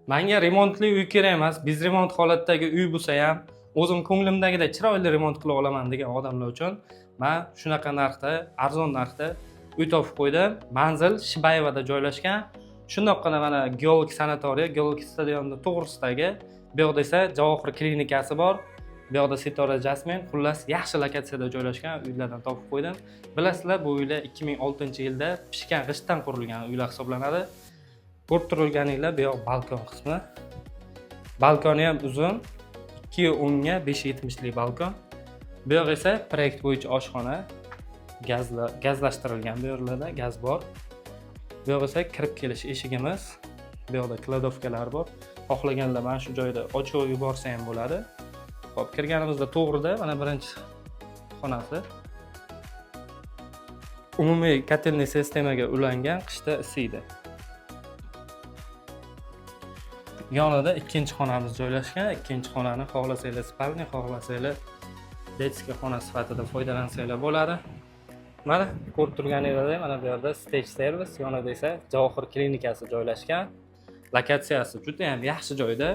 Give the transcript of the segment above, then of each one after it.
Manga remontli uy kerak emas, без remont holatdagi uy bo'lsa ham, o'zim ko'nglimdagidek chiroyli remont qila olaman degan odamlar uchun man shunaqa narxda, arzon narxda uy topib qo'ydim. Manzil Shibayevada joylashgan. Shundoqqina mana Geolog sanatoriya, Geolog stadionni to'g'risidagi, bu yoqda esa Javohir klinikasi bor. Bu yoqda Sitora Jasmin, xullas, yaxshi lokatsiyada joylashgan uylardan topib qo'ydim. Bilasizlar, bu uylar 2006-yilda pishgan g'ishtdan qurilgan uylar hisoblanadi. Ko'rib turganinglar, bu yoq balkon qismi. Balkoni ham uzun, 2.10 ga 5.70 lik balkon. Bu yoq esa proyekt bo'yicha oshxona, gazlashtirilgan, bu yerlarda gaz bor. Bu yoq esa kirib kelish eshigimiz. Bu yoqda кладовка lar bor. Xohlaganlar mana shu joyda ochib yuborsa ham bo'ladi. Xo'p, kirganimizda to'g'rida mana birinchi xonasi. Umumiy котельный sistemaga ulangan, qishda isiydi. Yonida ikkinchi xonamiz joylashgan. Ikkinchi xonani xohlasanglar спальня, xohlasanglar детский xona sifatida foydalansanglar bo'ladi. Mana ko'rib turganingizdek, mana bu yerda Stage Service, yonida esa Javohir klinikasi joylashgan. Lokatsiyasi juda ham yaxshi joyda.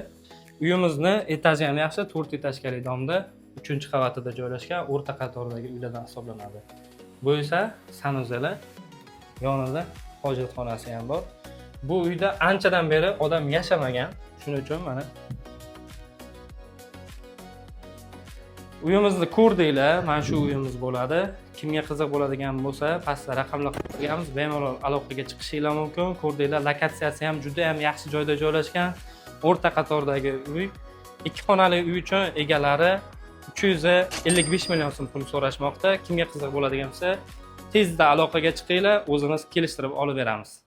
Uyimizni etaji ham yaxshi, 4 этажка li дом da 3-qavatida joylashgan, o'rta qatordagi uylardan hisoblanadi. Bu esa санузел i, yonida hojatxonasi ham bor. Bu uyda anchadan beri odam yashamagan. Shuning uchun mana uyimizni ko'rdinglar, mana shu uyimiz bo'ladi. Kimga qiziq bo'ladigan bo'lsa, pastda raqamlar qo'yganmiz, bemalol aloqaga chiqishinglar mumkin. Ko'rdinglar, lokatsiyasi ham juda ham yaxshi joyda joylashgan. O'rta qatordagi uy. 2 xonali uy uchun egalari 355 million so'm pul so'rashmoqda. Kimga qiziq bo'ladigan bo'lsa, tezda aloqaga chiqinglar, o'zimiz kelishtirib olib beramiz.